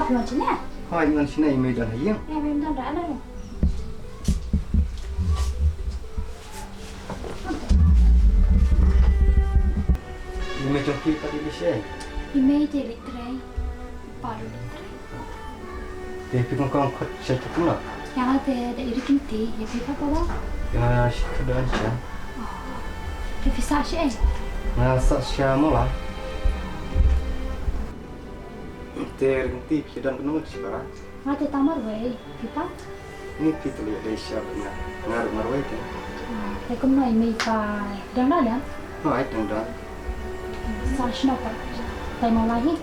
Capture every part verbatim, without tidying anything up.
Wan shane? Hooid, wan shane, i mei don ha ïing. Ïa, i mei don da, da. I mei jong phi pat i leit shaei? I mei te i leit trei. Pa ruh i leit trei. Te phi kong kong khot sha tu kumno? Ïa nga te da i ri kynti, ïa phi pat pa ba? Ïa nga shi khadduh sha. Oh. Te phi sah shaei? Nga sah sha Mawlai. Te ri kynti phi don kumno shi para? Nga te tang marwei, phi pat? Ni phi te leit dei sha bad nga. Nga ruh marwei te. Ah, te kumno i mei pa dang da dang? Hooid, dang da. Sah shano pat? Te Mawlai hi?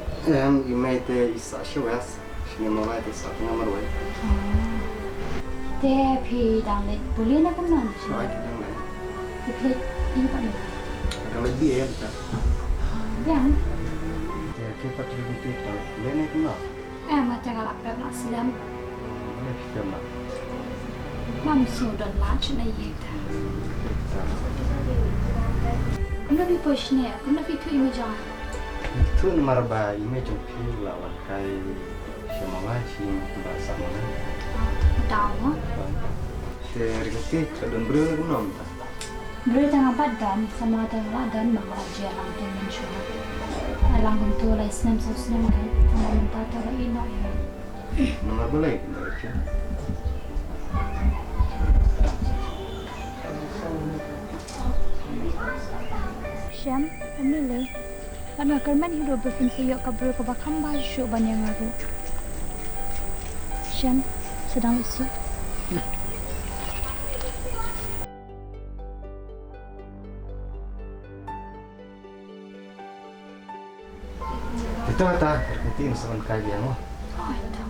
Em, i mei te i sah sha West. Shane Mawlai te sah te nga marwei. Ah. Te phi dang leit pule ne kumno? Hooid, dang leit. Te phi leit ïa kane? Dang leit B A mynta. Biang. Te phi pat ri kynti dang leit pule ne kumno? Em, nga te nga la pep la slem. Balei phi pep la? Ngam sngewdon lad shane ïa ka. Kumno phi poi shane? Kumno phi thuh ïa i mei jong nga? Thuh namar ba i mei jong phi la wan kai sha Mawlai, sha ïing ba sah Mawlai. Daw mo? Te ri kynti, ka don briew ne kumno mynta? Briew te ngam pat don, sa ma te nga la don, ma nga la jia lang te mynshuwa. Lang kumto lai snem saw snem kan, tang ba mynta te la ïehnoh ïa nga. Namar balei ka don briew? Shem, ym lei lei. Bad nga kyrmen hi ruh ba phin sa ïoh ka briew kaba kham bha shuh ban ïa nga ruh. Shem, sa dang leit suk. Ito ata, ri kynti, ngin sa wan kai biang mo. Oh, ito.